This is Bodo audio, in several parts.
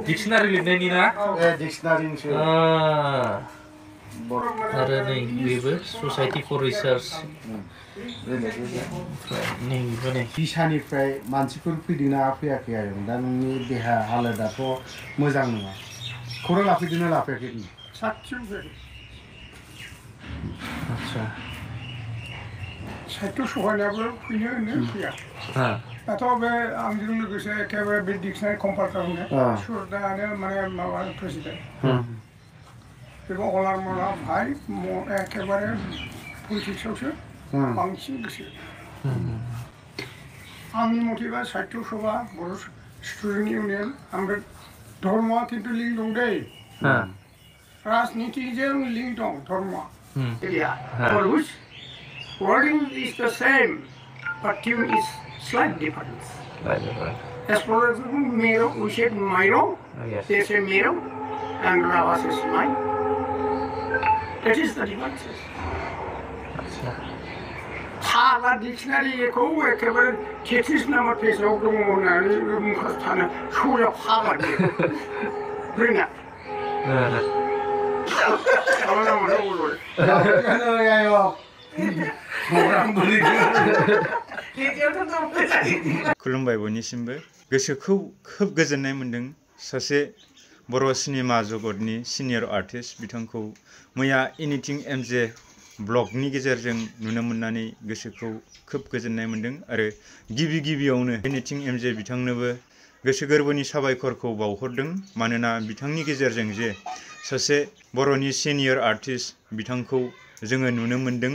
Dictionary लिरनायनि ना? Dictionary sih. Ada nih, beber Society for Research. Nih, gimana? Bisaनिफ्राय मानसिफोर फैदोंना फैयाखै आरो दा नोंनि देहा हालोदाथ' मोजां नङा खौरां लाफैदोंना लाफैयाखै साथियाव फैयाखै आच्छा साहित्य सभानियाबो फैनो होनो फैया दाथ' बे आंजों लोगोसे एखेबारे बे डिक्सनारि कम्पाइल खालामनाय सुरदायानो माने माबा प्रेसिडेन्ट बेबो अलारमला भाई एखेबारे पलिटिक्सआवसो बांसिन गोसो आंनि मथेबा साहित्य सभा बर' स्टुडेन्ट इउनियन ओमफ्राय धर्मआ खिन्थु लिंक दं दै राजनितिजों लिंक दं धर्मआ for which wording is the same but tune is slight difference. As for Mero, we said Miro, they say Mero, and Rava says Mai. That is the difference. Hala dictionary ko ekebare 33 number page of the monari mukhastana shoya hala de. Bring up. खुलुमबाय बयनिसिमबो गोसोखौ खोब गोजोननाय मोनदों सासे बर' सिनेमा जगतनि सिनियर आर्टिस्ट बिथांखौ मैया एनिथिं एमजे ब्लगनि गेजेरजों नुनो मोननानै गोसोखौ खोब गोजोननाय मोनदों आरो गिबियावनो एनिथिं एमजे बिथांनोबो गोसो गोरबोनि साबायखरखौ बावहरदों मानोना बिथांनि गेजेरजों जे सासे बर'नि सिनियर आर्टिस्ट बिथांखौ जोङो नुनो मोनदों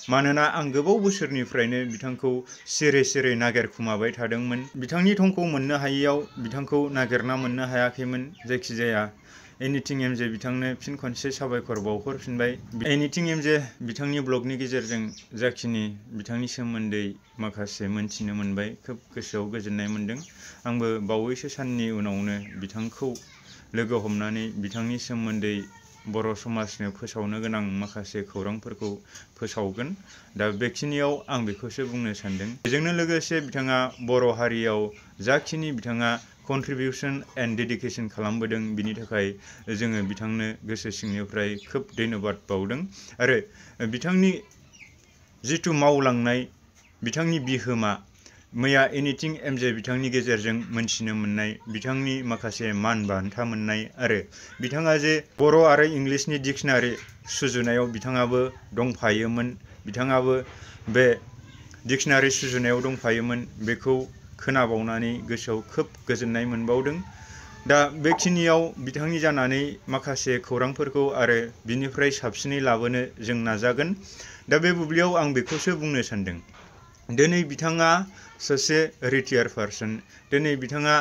मानोना आं गोबाव बोसोरनिफ्रायनो बिथांखौ सिरि नागिरखुमाबाय थादोंमोन बिथांनि थंखौ मोननो हायैयाव बिथांखौ नागिरना मोननो हायाखैमोन जायखिजाया एनिथिं एमजे बिथांनो फिन खनसे साबायखर बावहरफिनबाय एनिथिं एमजे बिथांनि ब्लगनि गेजेरजों जाखिनि बिथांनि सोमोन्दै माखासे मोनथिनो मोनबाय खोब गोसोआव गोजोननाय मोनदों आंबो बावैसो साननि उनावनो बिथांखौ लोगो हमनानै बिथांनि सोमोन्दै बर' समाजनो फोसावनो गोनां माखासे खौरांफोरखौ फोसावगोन दा बेखिनियाव आं बेखौसो बुंनो सानदों बेजोंनो लोगोसे बिथाङा बर' हारियाव जाखिनि बिथाङा कन्ट्रिबिउसन एन्ड डेडिकेसन खालामबोदों बिनि थाखाय जोङो बिथांनो गोसो सिंनिफ्राय खोब धन्यबाद बावदों आरो बिथांनि जिथु मावलांनाय बिथांनि बिहोमा मैया एनिथिं एमजे बिथांनि गेजेरजों मोनथिनो मोननाय बिथांनि माखासे मान बान्था मोननाय आरो बिथाङा जे बर' आरो इंलिशनि डिक्शनारि सुजुनायाव बिथाङाबो दंफायोमोन बिथाङाबो बे डिक्शनारि सुजुनायाव दंफायोमोन बेखौ खोनाबावनानै गोसोआव खोब गोजोननाय मोनबावदों दा बेखिनियाव बिथांनि जानानै माखासे खौरांफोरखौ आरो बिनिफ्राय साबसिनै लाबोनो जों नाजागोन दा बे बुब्लियाव आं बेखौसो बुंनो सानदों दिनै बिथाङा सासे रिटायार पार्सन दिनै बिथाङा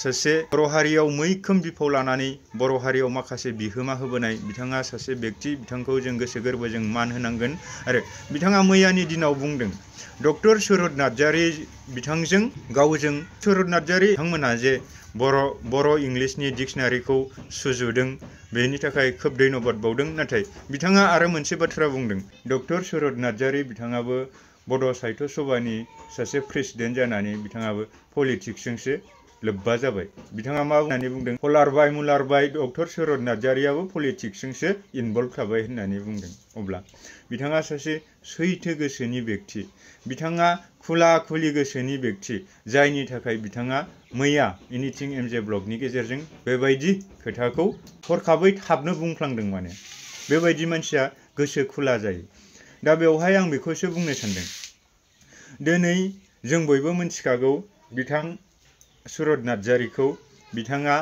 सासे बर' हारियाव मैखोम बिफाव लानानै बर' हारियाव माखासे बिहोमा होबोनाय बिथाङा सासे व्यक्ति बिथांखौ जों गोसो गोरबोजों मान होनांगोन आरो बिथाङा मैयानि दिनाव बुंदों डक्टर सुरत नार्जारी बिथांजों गावजों सुरत नार्जारी बिथांमोनहा जे बर' इंलिशनि डिक्शनारिखौ सुजुदों बेनि थाखाय खोब धन्यबाद बावदों नाथाय बिथाङा आरो मोनसे बाथ्रा बुंदों डक्टर सुरत नार्जारी बिथाङाबो बड' साहित्य सभानि सासे प्रेसिडेन्ट जानानै बिथाङाबो पलिटिक्सजोंसो लोब्बा जाबाय बिथाङा मा होननानै बुंदों मुलारबाय डक्टर सुरत नार्जारीयाबो पलिटिक्सजोंसो इनभल्भ थाबाय होननानै बुंदों अब्ला बिथाङा सासे सैथो गोसोनि व्यक्ति बिथाङा खुला खुलि गोसोनि व्यक्ति जायनि थाखाय बिथाङा मैया एनिथिं एमजे ब्लगनि गेजेरजों बेबायदि खोथाखौ हरखाबै थाबनो बुंफ्लांदों माने बेबायदि मानसिया गोसो खुला जायो दा बेवहाय आं बेखौसो बुंनो सानदों दिनै जों बयबो मिथिखागौ बिथां सुरत नार्जारीखौ बिथाङा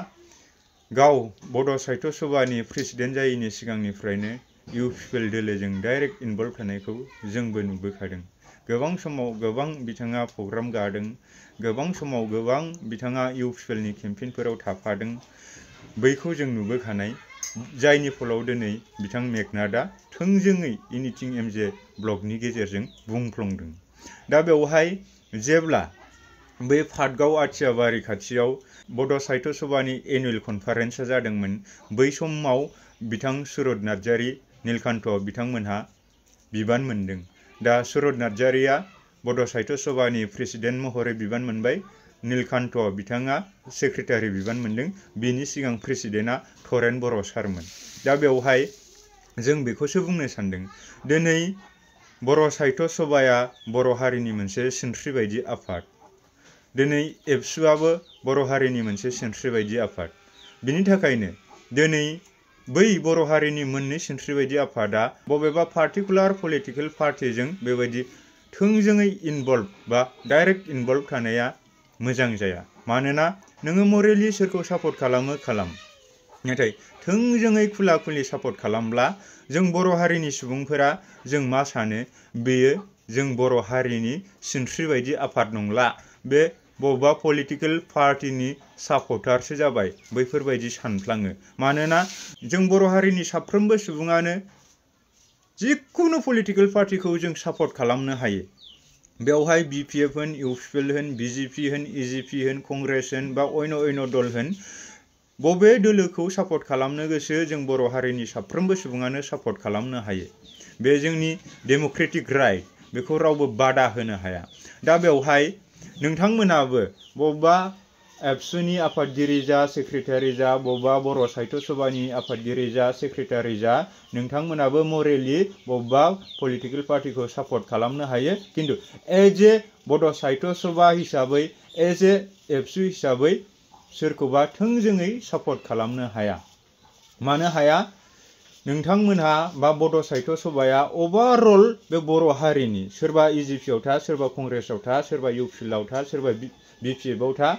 गाव बड' साहित्य सभानि प्रेसिडेन्ट जायैनि सिगांनिफ्रायनो इउ पिपल दोलोजों डाइरेक्ट इनभल्भ थानायखौ जोंबो नुबोखादों गोबां समाव गोबां बिथाङा प्रग्राम गादों गोबां समाव गोबां बिथाङा इउ पिपलनि केम्पेइनफोराव थाफादों बैखौ जों नुबोखानाय जायनि फलाव दिनै बिथां मेगनाथआ थोंजोङै एनिथिं एमजे ब्लगनि गेजेरजों बुंफ्लंदों दा बेवहाय जेब्ला बै पाटगाव आथियाबारि खाथियाव बड' साहित्य सभानि एनुवेल कनफारेन्सआ जादोंमोन बै समाव बिथां सुरत नार्जारी नीलकान्त बिथांमोनहा बिबान मोनदों दा सुरत नार्जारीया बड' साहित्य सभानि प्रेसिडेन्ट महरै बिबान मोनबाय नीलकान्त बिथाङा सेक्रेटारि बिबान मोनदों बिनि सिगां प्रेसिडेन्टआ थरेन बर' सारमोन दा बेवहाय जों बेखौसो बुंनो सानदों दिनै बर' साहित्य सभाया बर' हारिनि मोनसे सिनस्रि बायदि आफाद दिनै एबसुआबो बर' हारिनि मोनसे सिनस्रि बायदि आफाद बिनि थाखायनो दिनै बै बर' हारिनि मोननै सिनस्रि बायदि आफादा बबेबा पार्टिकुलार पलिटिकेल पार्टिजों बेबायदि थोंजोङै इनभल्भ बा डाइरेक्ट इनभल्भ थानाया मोजां जाया मानोना नोङो मरेलि सोरखौ सापर्ट खालामो खालाम नाथाय थोंजोङै खुला खुलि सापर्ट खालामब्ला जों बर' हारिनि सुबुंफोरा जों मा सानो बेयो जों बर' हारिनि सिनस्रि बायदि आफाद नंला बे बबेबा पलिटिकेल पार्टिनि सापर्टारसो जाबाय बैफोरबायदि सानफ्लाङो मानोना जों बर' हारिनि साफ्रोमबो सुबुङानो जिखुनु पलिटिकेल पार्टिखौ जों सापर्ट खालामनो हायो बेवहाय BPF होन UPL होन BJP होन EJP होन कंग्रेस होन बा अन्य दल होन बबे दोलोखौ सापर्ट खालामनो गोसो जों बर' हारिनि साफ्रोमबो सुबुङानो सापर्ट खालामनो हायो बे जोंनि डेम'क्रेटिक राइट बेखौ रावबो बादा होनो हाया दा बेवहाय नोंथांमोनाबो बबेबा एबसुनि आफादगिरि जा सेक्रेटारि जा बबेबा बर' साहित्य सभानि आफादगिरि जा सेक्रेटारि जा नोंथांमोनाबो मरेलि बबेबा पलिटिकेल पार्टिखौ सापर्ट खालामनो हायो किन्तु एज ए बड' साहित्य सभा हिसाबै एज ए एबसु हिसाबै सोरखौबा थोंजोङै सापर्ट खालामनो हाया मानो हाया नोंथांमोनहा बा बड' साहित्य सभाया अभारअल बे बर' हारिनि सोरबा EJP आव था सोरबा कंग्रेसआव था सोरबा UPL आव था सोरबा BPF आव था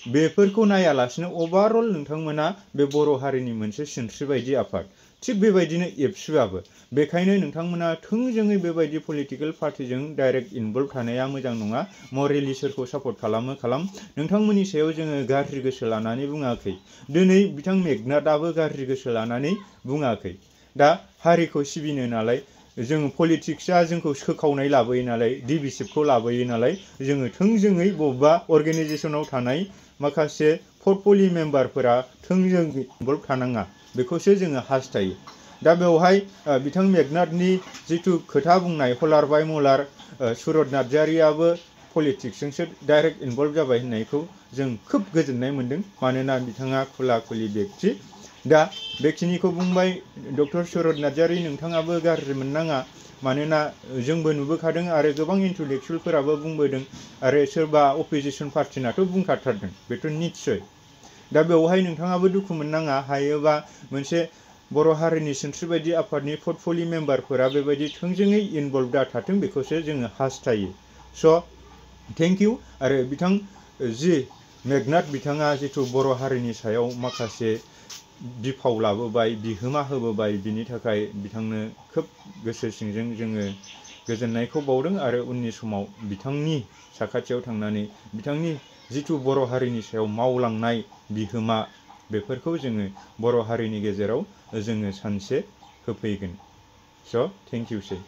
बेफोरखौ नायालासिनो अभारअल नोंथांमोना बे बर' हारिनि मोनसे सिनस्रि बायदि आफाद थिग बेबायदिनो एबसुआबो बेखायनो नोंथांमोना थोंजोङै बेबायदि पलिटिकेल पार्टिजों डाइरेक्ट इनभल्भ थानाया मोजां नङा मरेलि सोरखौ सापर्ट खालामो खालाम नोंथांमोननि सायाव जोङो गाज्रि गोसो लानानै बुङाखै दिनै बिथां मेगनाथआबो गाज्रि गोसो लानानै बुङाखै दा हारिखौ सिबिनो नालाय जों पलिटिक्सआ जोंखौ सोखावनाय लाबोयो नालाय डिभिसिभखौ लाबोयो नालाय जोङो थोंजोङै बबेबा अर्गेनाइजेसनाव थानाय माखासे पर्टफलिय मेम्बारफोरा थोंजों इनभल्भ थानाङा बेखौसो जोङो हास्थायो दा बेवहाय बिथां मेगनाथनि जिथु खोथा बुंनाय हलार बाय मलार सुरत नार्जारियाबो पलिटिक्सजोंसो डाइरेक्ट इनभल्भ जाबाय होननायखौ जों खोब गोजोननाय मोन्दों मानोना बिथाङा खुला खुलि व्यक्ति दा बेखिनिखौ बुंबाय डक्टर सुरत नार्जारि नोंथाङाबो गाज्रि मोननाङा मानोना जोंबो नुबोखादों आरो गोबां इन्टेलेक्सुयेलफोराबो बुंबोदों आरो सोरबा अपोजिसन पार्टिनाथ' बुंखाथारदों बेथ' निस्सय दा बेवहाय नोंथाङाबो दुखु मोननाङा हायोबा मोनसे बर' हारिनि सिनस्रि बायदि आफादनि पर्टफलिय मेम्बारफोरा बेबायदि थोंजोङै इनभल्भ जाथारथों बेखौसो जोङो हास्थायो स' थेंक इउ आरो बिथां जि मेगनाथ बिथाङा जिथु बर' हारिनि सायाव माखासे बिफाव लाबोबाय बिहोमा होबोबाय बिनि थाखाय बिथांनो खोब गोसो सिंजों जोङो गोजोननायखौ बावदों आरो उननि समाव बिथांनि साखाथियाव थांनानै बिथांनि जिथु बर' हारिनि सायाव मावलांनाय बिहोमा बेफोरखौ जोङो बर' हारिनि गेजेराव जोङो सानसे होफैगोन स' थेंक इउ सै